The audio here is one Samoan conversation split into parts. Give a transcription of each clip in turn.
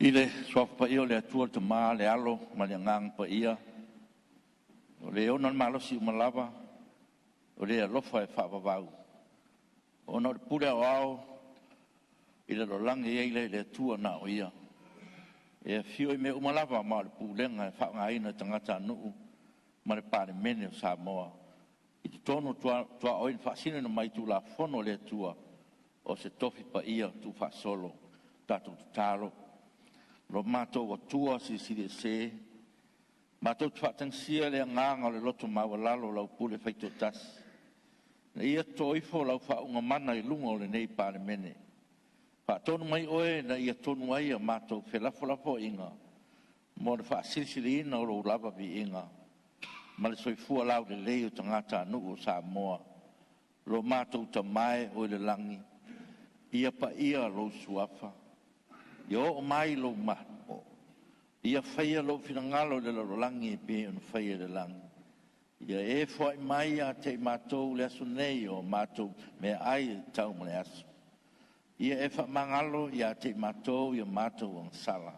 I le Suafa Paia o le Atua le Tama, le Alo ma le Agaga Paia, o Le ona le malosi uma lava, o Le alofa e faavavau, ona o le pule aoao i le lalolagi e i ai lea i le Atua na o Ia, e afio i mea uma lava ma o le pulega e faaaogaina e tagatanuu ma le Palemene o Samoa i totonu o tuaoi na faasino mai i Tulafono a le Atua o se tofi paia tuufaasolo. Tatou tatalo, lo matou Atua Silisili Ese, matou te faatagisia le agaga o le loto maualalo i lau pule faitoatasi, ina ia toto ifo lau faauuga mana i luga o lenei Palemene. Faatonu mai oe ina ia tonu ai a matou felafolafoaiga mo le faasilisiliina o lou lava viiga ma le soifua laulelei o tagatanuu o Samoa. Lo matou Tama e oi le lagi, ia paia lou Suafa, ia oo mai lou Malo, ia faia lou finagalo i le lalolagi e pei ona faia i le lagi. Ia e foai mai ia te i matou i le aso nei o a matou meaai e tatau mo le aso. Ia e faamagalo ia te i matou i a matou agasala,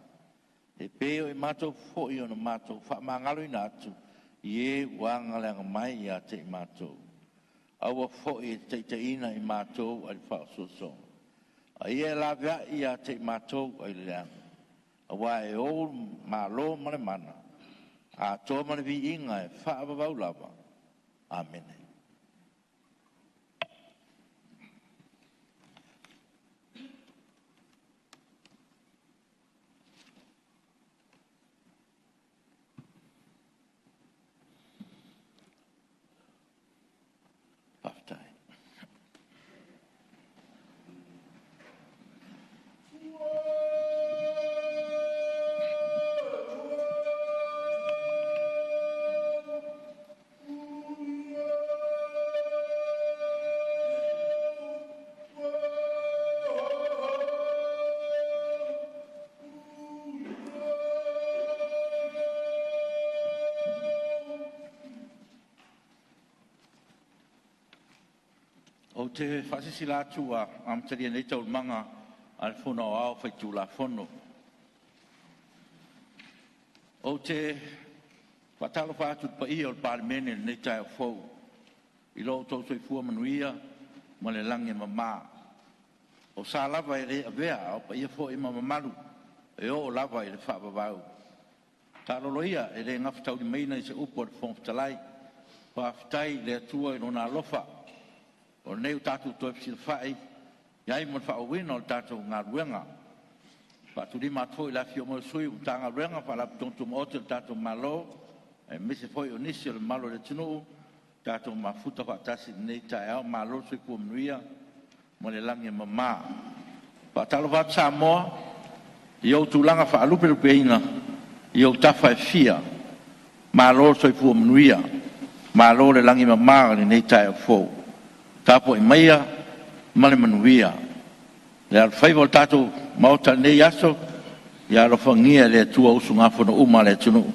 e pei o i matou foi ona matou faamagaloina atu i e ua aga mai ia te i matou. Aua foi e te taitaiina i matou ai le faaosoosoga, a ia e laveai ia te i matou ai le leaga, aua e ou le Malo ma le mana, atoa ma le viiga e faavavau lava. Amene. Faafetai. Ou te faasilasila atu ua amatalia nei Taualumaga a le Fono Aoao Faitulafono. Ou te faatalofa atu i le paia o le Palemene i lenei taeao fou i lo outou soifua manuia ma le lagi e mama. O sa lava e le avea, a o paia foi ma mamalu e oo lava i le faavavau. Taalolo ia e le gafataulimaina i se upu a le Fofoga Fetalai. Faafetai i le Atua i Lona alofa o lenei ua tatou toe fesilafai ai mo le faaauauina o le tatou galuega. E faatulima atu foi i le afifio mai o sui o Matagaluega ma Faalapotopotoga Tumaoti a le tatou Malo, aemaise foi o nisi o le mamalu o le atunuu ua tatou mafuta faatasi i lenei taeao. Malo le soifua manuia ma le lagi e mama. E faatalofa atu Samoa i ou tulaga faalupelupeina i ou tafa e fia, malo le soifua manuia, malo le lagi e mama i lenei taeao fou. Tapuai maia ma le manuia. Le alofaiva o le tatou Maota i lenei aso, ia alofagia e le Atua usugafono uma a le atunuu.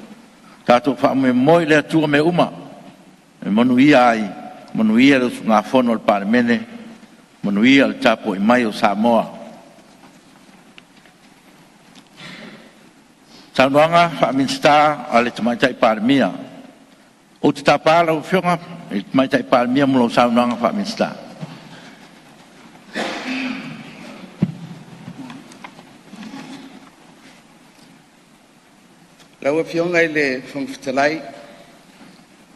Tatou faamoemoe i le Atua mea uma e manuia ai, manuia le usugafono a le Palemene, manuia le tapuai mai o Samoa. Saunoaga Faa-Minisita a le Tamaitai Palemia. Ou te tapa lau Afioga i le Tamaitai Palemia mo lau saunoaga faa-Minisita. Lau Afioga i le Fofoga Fetalai ma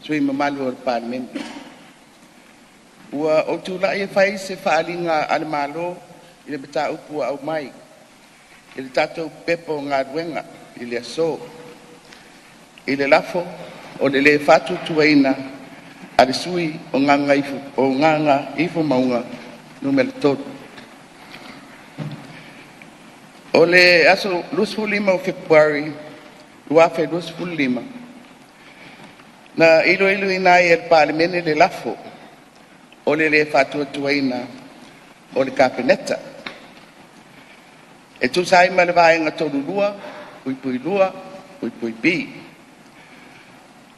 sui usufono mamalu o le Palemene, ua ou tulai e fai se Faaaliga a le Malo i le mataupu ua aumai i le tatou Pepa o Galuega i le aso, i le lafo o le lē Faatuatuaina o le sui usufono mo Gagaifomauga Nu.3. O le aso 25 o Fepuari 2025, na iloiloina ai e le Palemene le lafo o le lē Faatuatuaina o le Kapeneta e tusa ai ma le Vaega 32(2)(b)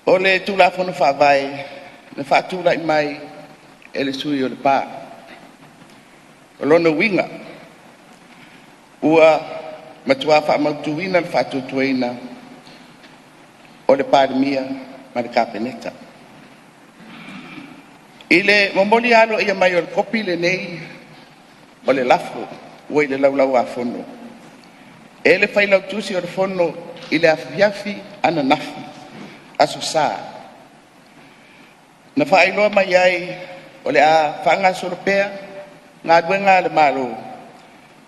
o le Tulafono Faavae na faatulai mai e le sui usufono o Lepa. O lona uiga, ua matua faamautuina le faatuatuaina o le Palemia ma le Kapeneta. I le momolia aloaia mai o le kopi lenei o le lafo ua i le Laulau a Fono e le Failautusi o le Fono i le afiafi ananafi, aso Sa, na faailoa mai ai o le a faagasolo pea galuega a le Malo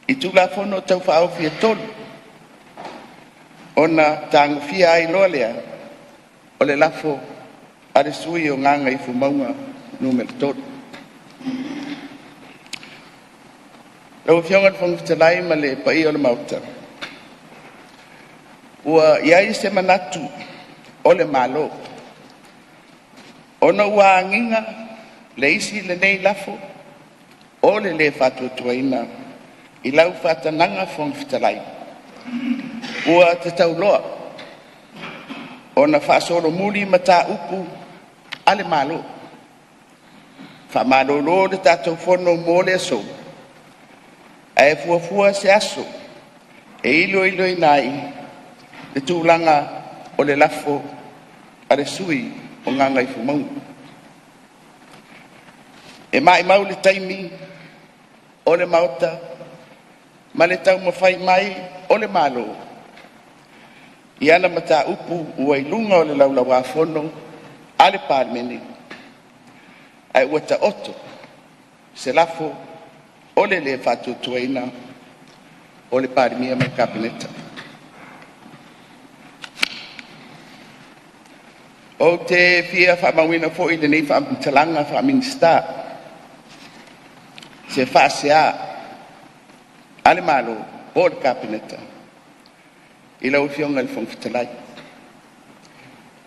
i Tulafono Tau Faaofi e 3, ona tagofia ai loa lea o le lafo a le sui usufono o Gagaifomauga Nu.3. Lau Afioga i le Fofoga Fetalai ma le paia o le Maota, ua i ai se manatu o le Malo, ona ua agiga le isi lenei lafo o le le faatuatuaina i lau faatagaga Fofoga Fetalai, ua tatau loa ona faasolomuli mataupu a le Malo, faamalolo le tatou Fono mo le aso, ae fuafua se aso e iloiloina ai le tulaga o le lafo a le sui usufono o Gagaifomauga. E maumau le taimi o le Maota ma le taumafai mai o le Malo i ana mataupu ua i luga o le Laulau-a-Fono a le Palemene, ae ua taoto se lafo o le le faatuatuaina o le Palemia ma le Kapeneta. Ou te fia faamauina foi i lenei faamatalaga faa-Minisita se faasea a le Malo po o le Kapeneta i lau Afioga i le Fofoga Fetalai,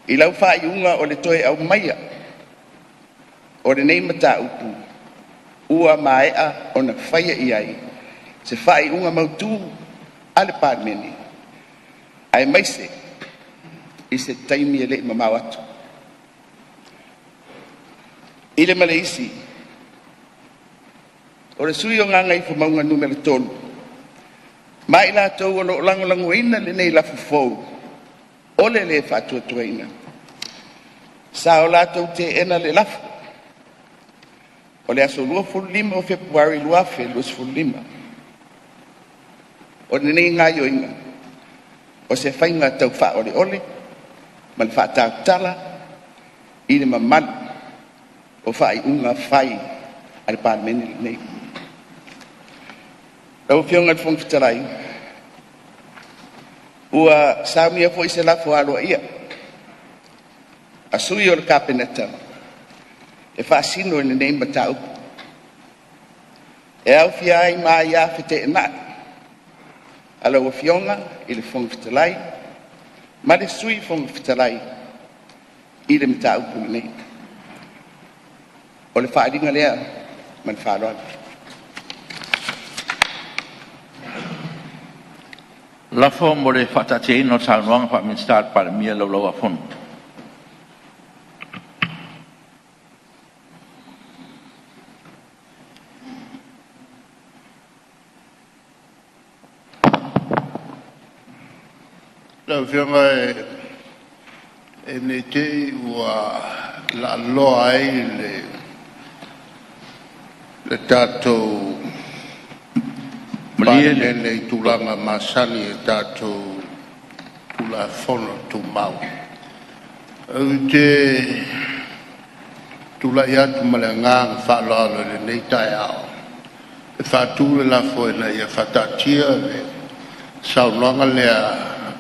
i lau faaiuga o le toe aumaia o lenei mataupu ua maea ona faia i ai se faaiuga mautu a le Palemene, aemaise i se taimi e le i mamao atu. I le ma le isi, o le sui usufono o Gagaifomauga Nu.3 ma i latou o lo o lagolagoina lenei lafo fou o le le faatuatuaina, sa o latou teena le lafo o le aso 25 o Fepuari 2025. O lenei gaoioiga, o se faiga taufaaoleole ma le faatautala i le mamalu o faaiuga fai a le Palemene lenei. Lau Afioga i le Fofoga Fetalai, ua saunia foi se lafo aloaia a sui o le Kapeneta e faasino i lenei mataupu, e aofia ai ma aia feteenai a lau Afioga i le Fofoga Fetalai ma le Sui Fofoga Fetalai i le mataupu lenei. O le faaaliga lea ma le faaaloalo. Lafo mo le faataatiaina o Saunoaga Faa-Minisita a le Palemia i le Laulau a Fono. Lau Afioga ne i te i ua laaloa ai le tatou Malie le Palemene i tulaga masani i tatou Tulafono Tumau, ou te tulai atu ma le agaga faaaloalo i lenei taeao e faatu le lafo, Ina ia faataatia le saunoaga lea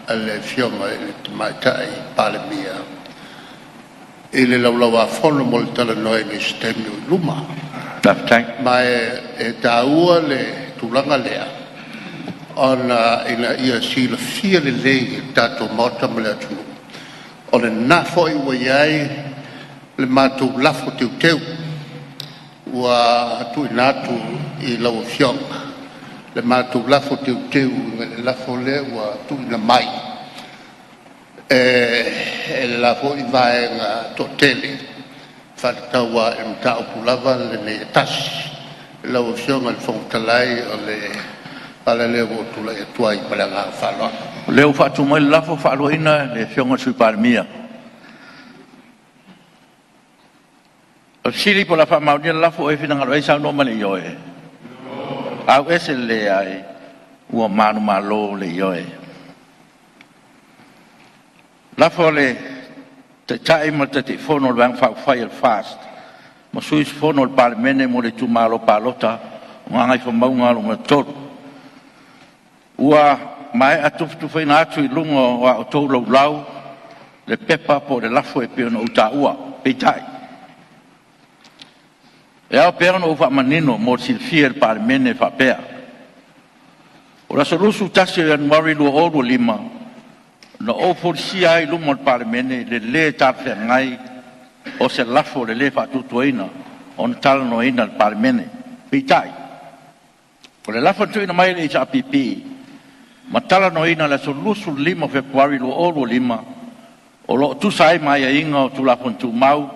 a le Afioga i le Tamaitai Palemia i le Laulau a Fono mo le talanoaina i se taimi o i luma. Faafetai. Ma e taua le tulaga lea ona ina ia silafia lelei e le tatou Maota ma le atunuu, o lena foi ua i ai le matou lafo teuteu ua tuuina atu i lau Afioga, le matou lafo teuteu i le lafo lea ua tuuina mai e le la foi Vaega toatele, e faatatau lava i le mataupu lava lenei e tasi. Lau Afioga i le Fofoga Fetalai, o le ala lea ua ou tulai atu ai ma le agaga faaaloalo. O lea ua faatu mai le lafo, Ia faaaluaina le Afioga i le Sui Palemia. O le fesili po o le a faamaonia le lafo, o ai e finagalo i ai saunoa mai i le ioe. Leai. Ua manumalo le Ioe. Lafo a le Taitai ma le Taitaifono o le Vaega Faaupufai a le FAST ma sui usufono o le Palemene mo le Itumalo Palota o Gagaifomauga Nu.3. Ua maea tufatufaina atu i luga o a outou Laulau le pepa po o le lafo e pei ona ou taua. Peitai, e ao pea ona ou faamanino mo le silafia e le Palemene e faapea, o le aso 21 Ianuari 2025 na ou folasia ai i luma o le Palemene le lē talafeagai o se lafo o le lē faatuatuaina ona talanoaina e le Palemene. Peitai, o le lafo na tuuina mai e le HRPP ma talanoaina i le aso 25 o Fepuari 2025, o lo o tusa ai ma aiaiga o Tulafono Tumau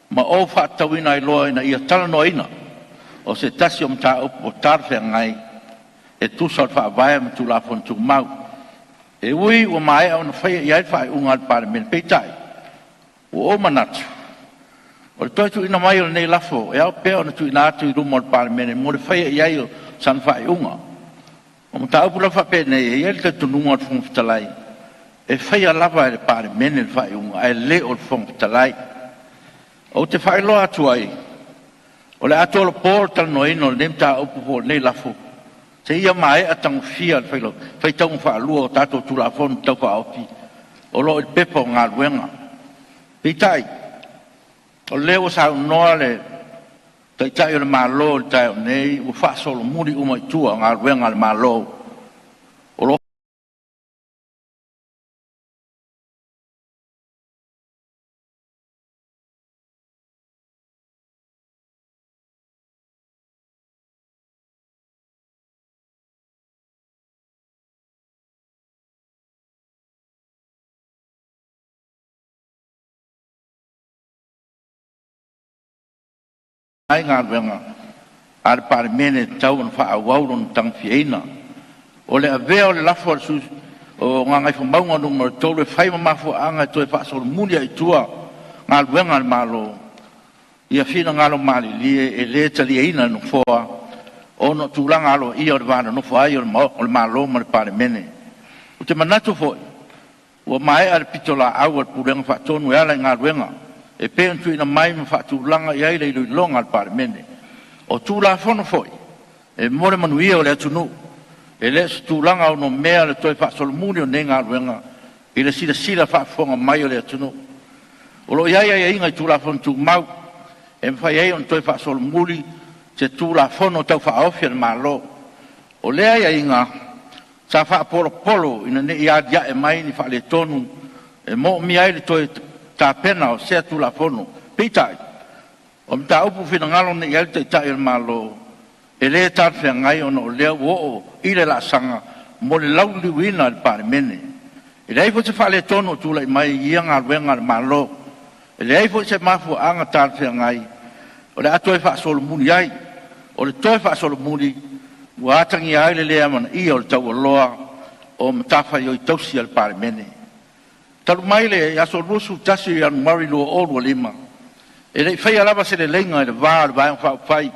ma ou faatatauina ai loa ina ia talanoaina o se tasi o mataupu ua talafeagai e tusa o le Faavae ma Tulafono Tumau. E ui ua maea ona faia i ai le faaiuga a le Palemene, peitai ua ou manatu o le toe tuuina mai o lenei lafo e ao pea ona tuuina atu i luma o le Palemene mo le faia i ai o sana faaiuga. O mataupu lava faapenei, e i ai le talitonuga o le Fofoga Fetalai, e faia lava e le Palemene le faaiuga ae le o le Fofoga Fetalai. Ou te faailoa atu ai, o le a tolopo le talanoaina o lenei mataupu po o lenei lafo seia maea tagofia le faitauga faalua o tatou Tulafono Tau Faaofi o lo o i le Pepa o Galuega. Peitai, o lea ua saunoa le Taitai o le Malo i le taeao nei ua faasolomuli uma i tua galuega a le Malo o lo o ai galuega a le Palemene e tatau ona faaauau lona tagofiaina. O le avea o le lafo a le sui usufono o Gagaifomauga Nu.3 e fai ma mafuaaga e toe faasolomuli ai i tua galuega a le Malo, ia finagalo malilie e le taliaina e le Nofoa ona o tulaga aloaia o le va nonofo ai o le Malo ma le Palemene. Ou te manatu foi ua maea le pitolaau a le Pulega Faatonu e ala i galuega e pei ona tuuina mai ma faatulaga i ai le iloiloga a le Palemene. O Tulafono foi e mo le manuia o le atunuu. E le o se tulaga onomea le toe faasolomuli o nei galuega i le silasila faafofoga mai o le atunuu. O lo o i ai aiaiga i Tulafono Tumau e mafai ai ona toe faasolomuli se Tulafono Tau Faaofi a le Malo. O lea aiaiga sa faapolopolo ina ne i alia'e mai ni faaletonu e moomia ai le toe tapena o sea Tulafono. Peitai, o le mataupu ua finagalo nei i ai le Taitai o le Malo, e le talafeagai ona o lea ua oo i le laasaga mo le lauliliuina e le Palemene. E leai foi se faaletonu o tulai mai i ia galuega a le Malo. E leai foi se mafuaaga talafeagai o le a toe faasolomuli ai. O le toe faasolomuli ua atagia ai le le amanaia o le taualoa o matafaioi tausi a le Palemene. Talu mai le aso 21 Ianuari 2025, e le i faia lava se leleiga i le va o le Vaega Faaupufai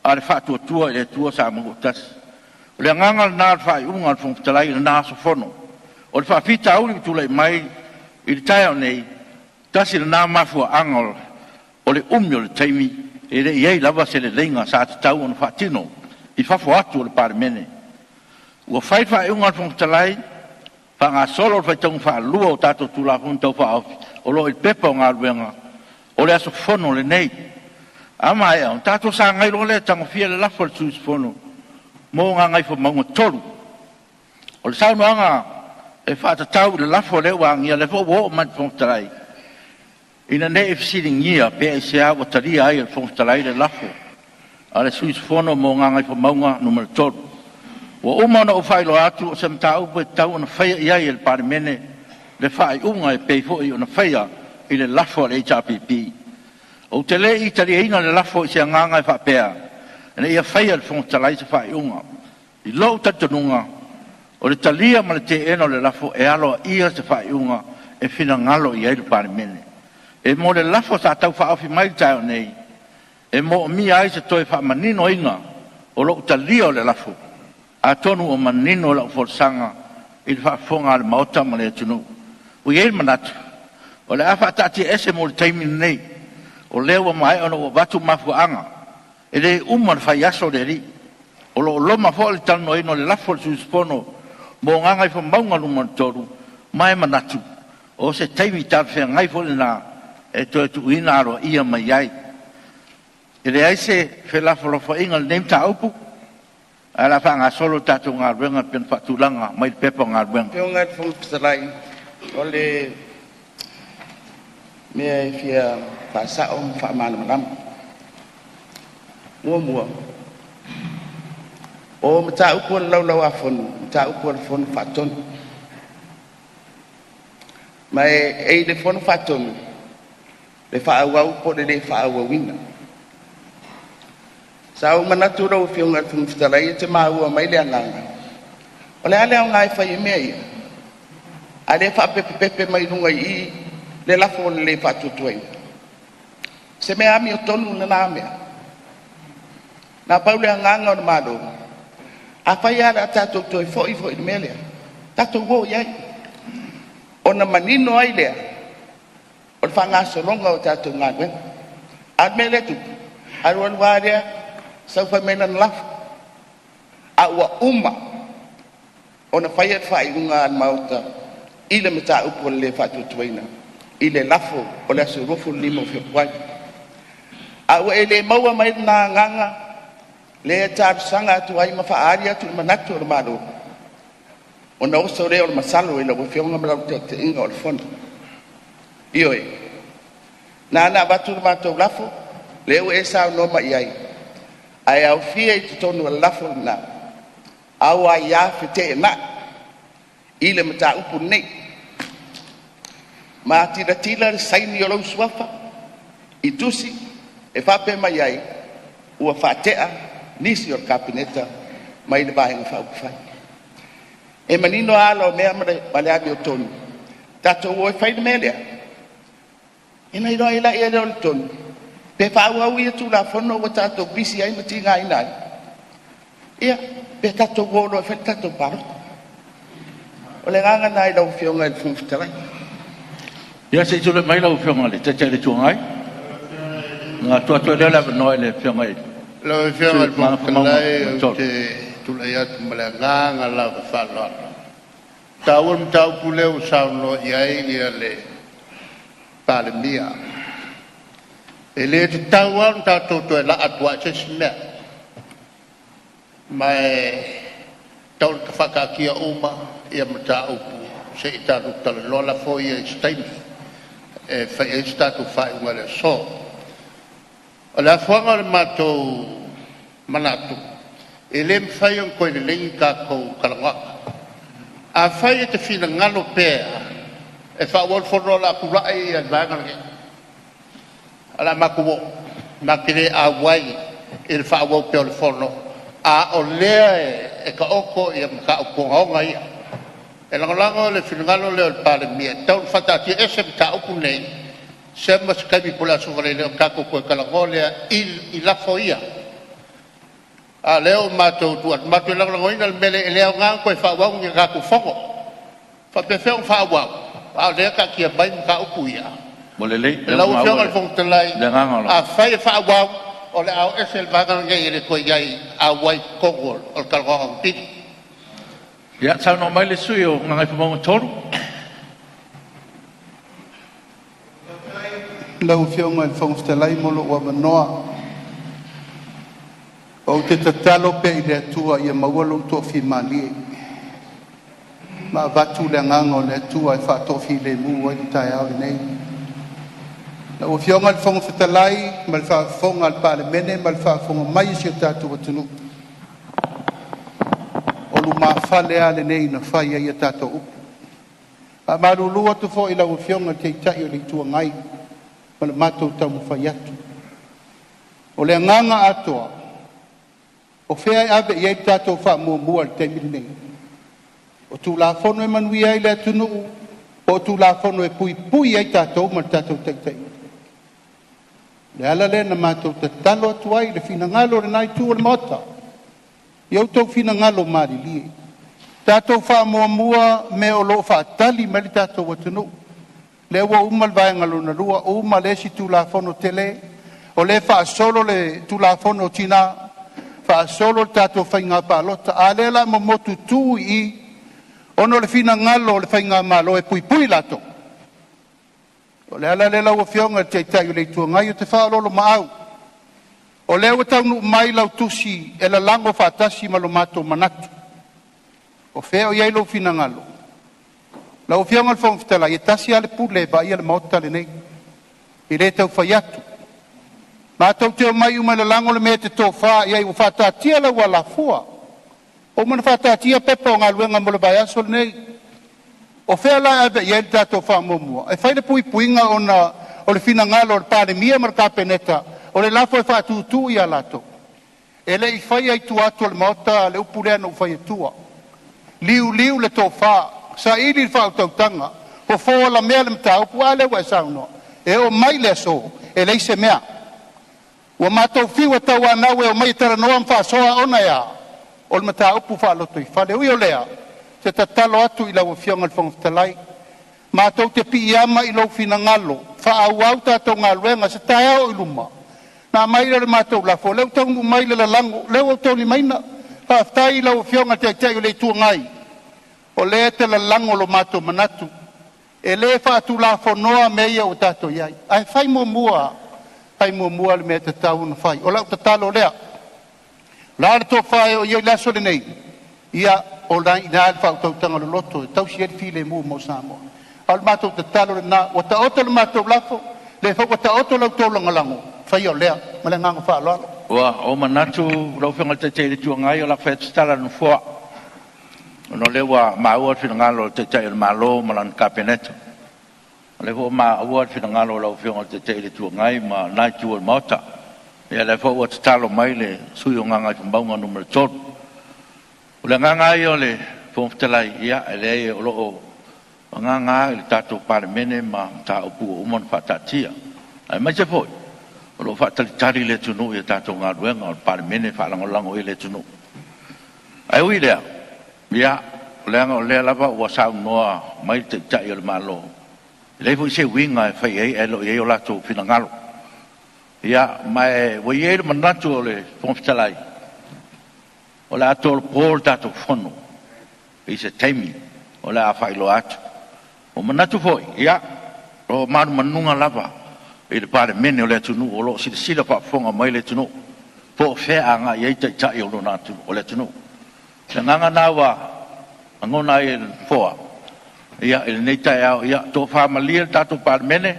a le Faatuatua i le Atua Samoa ua Tasi. O le agaga lena o le faaiuga a le Fofoga Fetalai i lena aso fono. O le faafitauli ua tulai mai i le taeao nei, tasi lena mafuaaga o le umi o le taimi e le i i ai lava se leleiga sa tatau ona faatino i fafo atu o le Palemene. Ua fai le faaiuga a le Fofoga Fetalai, faagasolo le faitauga faalua o tatou Tulafono Tau Faaofi o lo o i le Pepa o Galuega o le aso fono lenei. A maea ona tatou sagai loa lea e tagofia le lafo a le sui usufono mo Gagaifomauga 3. O le saunoaga e faatatau i le lafo lea ua agia, lea foi ua oo mai i le Fofoga Fetalai, ina ne i fesiligia pe aisea ua talia ai e le Fofoga Fetalai le lafo a le sui usufono mo Gagaifomauga 3. Ua uma ona ou faailoa atu, o se mataupu e tatau ona faia i ai e le Palemene le faaiuga e pei foi ona faia i le lafo a le HRPP. Ou te le i taliaina le lafo i se agaga e faapea, ina ia faia e le Fofoga Fetalai se faaiuga. I lou talitonuga, o le talia ma le teena o le lafo, e aloaia se faaiuga e finagalo i ai le Palemene. E mo le lafo sa tau faaofi mai i le taeao nei, e moomia ai se toe faamaninoina o lou talia o le lafo, atonu ua manino lau folasaga i le faafofoga a le Maota ma le atunuu. Ua i ai le manatu, o le a faataatiaese mo le taimi lenei, o lea ua maea ona ou avatu mafuaaga. E le uma le fai aso le Alii. O lo o loma foi le talanoaina o le lafo a le sui usufono mo Gagaifomauga Nu.3, ma e manatu o se taimi talafeagai foi lena e toe tuuina aloaia mai ai. E leai se felafolafoaiga i lenei mataupu, ae o le a faagasolo le tatou galuega e pei ona faatulaga mai le Pepa o Galuega. Lau Afioga i le Fofoga Fetalai, o le mea e fia faasao ma faamalamalama. Muamua, o mataupu a le Laulau-a-Fono, o mataupu a le Fono Faatonu. Ma e i le Fono Faatonu le faaauau po o le le faaauauina. Sa ou manatu lau Afioga i le Fofoga Fetalai e te maua mai le agaga, o le a le aoga e fai ai mea ia, a o lea e faapepepepe mai luga i i le lafo o le le faatuatuaina? O se mea amiotonu lena mea? Na pau le agaga o le Malo, afai lava o le a tatou toe foi foi i le mea lea, tatou o i ai, ona manino ai lea o le faagasologa o tatou galuega. A o le mea lea e tupu, alu alu lava lea sau fai mai lana lafo, a ua uma ona faia le faaiuga a le Maota i le mataupu o le le faatuatuaina i le lafo o le aso 25 Fepuari. A ua e le maua mai lena agaga lea e talosaga atu ai ma faaali atu le manatu o le Malo, ona oso lea o le masalo i lau Afioga ma lau taitaiga o le Fono. Ioe, na ala ona avatu le matou lafo, lea ua e saunoa mai i ai, ae aofia i totonu o le lafo lena au aia feteenai i le mataupu lenei. Ma tilotilo le saini o lou suafa i tusi e faapea mai ai, ua faatea nisi o le Kapeneta mai le Vaega Faaupufai. E manino lava ala o mea ma le amiotonu, tatou o e fai le mea lea, ona iloa ai lea o le tonu pe faaauau ia Tulafono ua tatou pisi ai ma tigaina ai, ia, pe tatou o loa e fai le tatou palota. O le agaga lena i lau Afioga i le Fofoga Fetalai. Ia se i tulai mai lau Afioga i le Taitai o le Itu Agai. Ona tuu atu ai lea o le avanoa i le Afioga i le Lau sui Afioga i le usufono Fofoga mo Gagaifomauga Fetalai, ou 3. te tulai atu ma le agaga lava faaaloalo. E taua le mataupu lea ua saunoa i ai le Palemia. E le tatau lava ona tatou toe laa atu i se isi mea, ma e tatau ona faataatia uma mataupu se i tatou talanoa lafo ia i se taimi e fai ai se tatou faaiuga i le aso. O le afuaga o le matou manatu, e le mafai ona toe lelei ni tatou talanoaga. Afai e te finagalo pea e faaauau le fono, o le a tulai le Vaega lenei, o le a matou o matou te le auai i le faaauau pea o le fono, a o lea e taoto mataupu ogaoga ia. E lagolago le finagalo lea o le Palemia, e tatau ona faataatiaese mataupu nei seia ma se taimi po o le aso Faraile ona tatou toe talanoa lea i lafo ia. A o lea ua matou tu atu, matou te lagolagoina le mea lea, e le aoga ona toe faaauau ni a tatou fono. E faapefea ona faaauau a o lea e taatia mai mataupu ia? Ua lelei, o lea ua Lau maua Afioga i le Fofoga Fetalai, le agaga o le... afai e faaauau, o le a o ese le vaega lenei e le toe i ai auai i totonu o le talanoaga auiliili. Ia, saunoa mai le sui usufono mo Gagaifomauga 3. Lau Afioga i le Fofoga Fetalai mo lou avanoa. Ou te tatalo pea i le Atua ia maua lou toafimalie ma avatu le agaga o le Atua e faatoafilemu ai le taeao lenei. Lau Afioga i le Fofoga Fetalai ma le faafofoga a le Palemene ma le faafofoga mai a si o tatou atunuu, o lumafale lava lenei na fai ai a tatou upu. E faamalulu atu foi i lau Afioga i le Taitai o le Itu Agai ma le matou taumafai atu. O le agaga atoa, O fea e ave i ai le tatou faamuamua i le taimi lenei? O Tulafono e manuia ai le atunuu, po o Tulafono e puipui ai tatou ma le tatou taitaiga? O le ala lea na matou tatalo atu ai i le finagalo o lena Itu o le Maota, ia outou finagalo malilie, tatou faamuamua mea o lo o faatali mai le tatou atunuu. Lea ua uma le vaega lona lua, uma le isi Tulafono tele, o lea e faasolo le Tulafono o Tina, faasolo le tatou Faiga Palota, a o lea o le a momotu tu i i ona o le finagalo o le faigamalo e puipui latou. O le ala lea lau Afioga i le Taitai o le Itu Agai, ou te faaoloolomaau, o lea ua taunuu mai lau tusi e lalago faatasi ma lo matou manatu. O fea o i ai lou finagalo? Lau Afioga i le Fofoga Fetalai, e tasi lava le pule e vaaia le Maota lenei. E le tau fai atu. Matou te omai uma e lalago le mea e te tofa i ai ua faataatia lau alafua, ua uma ona faataatia pepa o galuega mo le vaiaso lenei. O fea la e ave i ai le tatou faamuamua? E fai le puipuiga ona o le finagalo o le Palemia ma le Kapeneta, o le lafo e faatutu ia latou. E le i faia i tua atu o le Maota le upu lea na ou fai atua. Liuliu le tofa, saili le faautautaga, fofo alamea le mataupu. A lea ua e saunoa? E oo mai le aso, e leai se mea. Ua matou fiu e tauanau e omai e talanoa ma faasoa, ona e a? O le mataupu faalotoifale. E ui o lea, ou te tatalo atu i lau Afioga i le Fofoga Fetalai, matou te piiama i lou finagalo, faaauau tatou galuega. Se taeao oi luma ona aumai lea o le matou lafo, o lea ua taunuu mai le lalago, o lea ua ou taulimaina. Faafetai i lau Afioga i le Taitai o le Itu Agai, o lea e te lalago lo matou manatu. E le faatulafonoa mea ia ua tatou i ai, ae fai muamua, fai muamua le mea e tatau ona fai. O lau tatalo lea, o le a le tofa e oo i ai le aso lenei, ia o lena e i ina le faautautaga loloto e tausi ai le filemu mo Samoa. A o le matou tatalo lena, ua taoto le matou lafo, o lea foi ua taoto la outou lagolago, faia o lea. Ma le agaga faaaloalo. Ua ou manatu lau Afioga i le Taitai o le Itu Agai o le a fai atu se tala a le Nofoa, ona o lea ua maua le finagalo o le Taitai o le Malo ma lana Kapeneta. O lea foi ua maua le finagalo o lau Afioga i le Taitai o le Itu Agai ma lena Itu o le Maota. Ia o lea foi ua tatalo mai le sui usufono mo Gagaifomauga 3. O le agaga lava ia o le Fofoga Fetalai, ia e leai o lo o agaga lava i le tatou Palemene ma mataupu ua uma ona faataatia, aemaise foi o lo o faatalitali le atunuu i a tatou galuega, o le Palemene e faalagolago i ai le atunuu. Ae ui i lea, ia, leaga o lea lava ua saunoa mai le Taitai o le Malo, e leai foi se uiga e fai ai ae le o i ai o latou finagalo. Ia, ma ua i ai le manatu o le Fofoga Fetalai, o le a tolopo le tatou Fono i se taimi o le a faailoa atu. Ua manatu foi, ia, o manumanuga lava i le Palemene o le atunuu o lo o silasila faafofoga mai le atunuu po o fea e agai i ai Taitai o lona atunuu, o le atunuu. O le agaga lena ua lagona ai e le Nofoa i lenei taeao, ia tofa malie le tatou Palemene,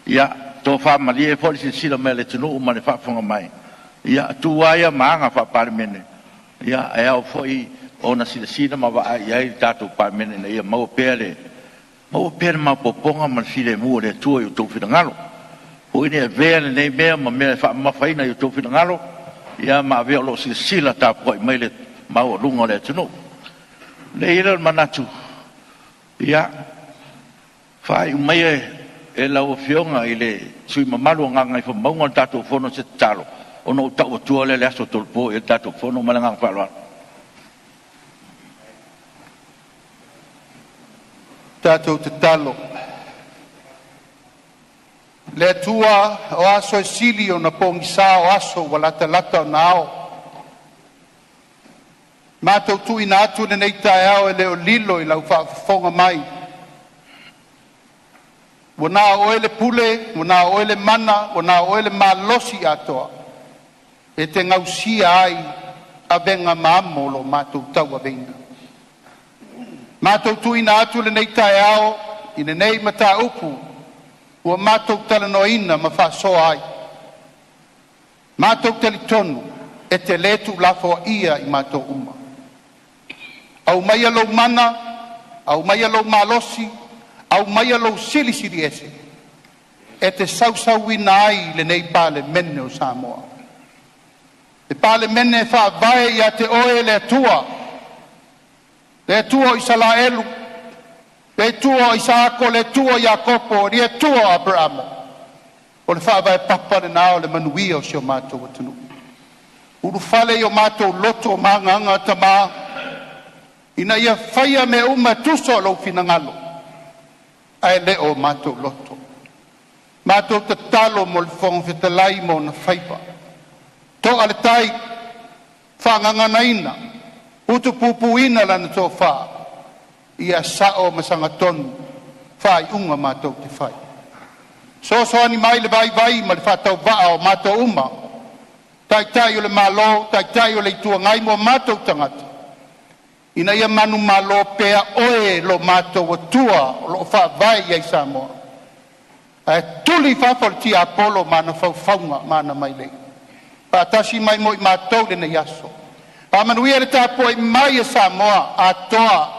ia tofa malie foi le silasila mai a le atunuu ma le faafofoga mai. Ia o tu lava ia ma aga faa-Palemene, e ao foi ona silasila ma vaai i ai le tatou Palemene ina ia maua pea le maopoopoga ma le filemu o le Atua i o outou finagalo. Aua foi ne i avea lenei mea ma mea e faamamafaina i outou finagalo, ia ma avea o lo o silasila tapuai mai le maualuga o le atunuu. Ona i ai lea o le manatu, ia, faaiu maia e lau Afioga i le sui usufono mamalu o Gagaifomauga le tatou fono i se tatalo, ona ou tau atua lea o le aso e tolopo ai le tatou fono. Ma le agaga faaaloalo. Tatou tatalo. Le Atua, o aso e sili ona pogisa, o aso ua latalata ona ao. Matou tuuina atu lenei taeao e le o lilo i lau faafofoga mai, ua na o oe le pule, ua na o oe le mana, ua na o oe le malosi atoa e te gausia ai avega ma amo o lo matou tauaveina. Matou tuuina atu lenei taeao i lenei mataupu ua matou talanoaina ma faasoa ai, matou te talitonu e te le tuulafoaia i matou uma. Aumaia lou mana, aumaia lou malosi, aumaia lou Silisili Ese e te sausuina ai lenei Palemene o Samoa. Le Palemene e faavae ia te Oe le Atua, le Atua o Isaraelu, le Atua o Isaako, le Atua o Iakopo, le Atua o Aperamo. O le faavae papa lena o le manuia o si o matou atunuu. Ulufale i o matou loto ma agaga Tama, ina ia faia mea uma e tusa o Lou finagalo, ae le o matou loto. Matou tatalo mo le Fofoga Fetalai ma ona faiva, to'a le tai, faagaganaina, utupupuina lana tofa, ia sao ma sagatonu faaiuga matou te fai. Fesoasoani mai le vaivai ma le faatauvaa o matou uma, Taitai o le Malo, Taitai o le Itu Agai ma o matou tagata, ina ia manumalo pea Oe lo matou Atua o lo o faavae i ai Samoa, ae tuli i fafo le tiapolo ma ana faufauga ma ana mailei. Faatasi mai mo i matou i lenei aso. Faamanuia le tapuai mai a Samoa atoa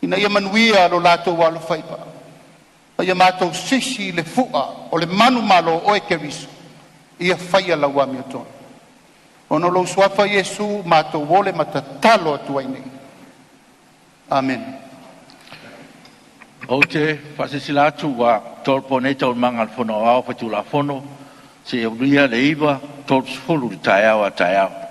ina ia manuia lo latou alofaiva, ma ia matou sisi le fua o le manumalo o Oe Keriso ia faia lau amiotonu. Ona o lou suafa Iesu matou ole ma tatalo atu ai nei. Amene. Ou te faasilasila atu ua tolopo nei Taualumaga a le Fono Aoao Faitulafono seia aulia le 9:30 i le taeao a taeao.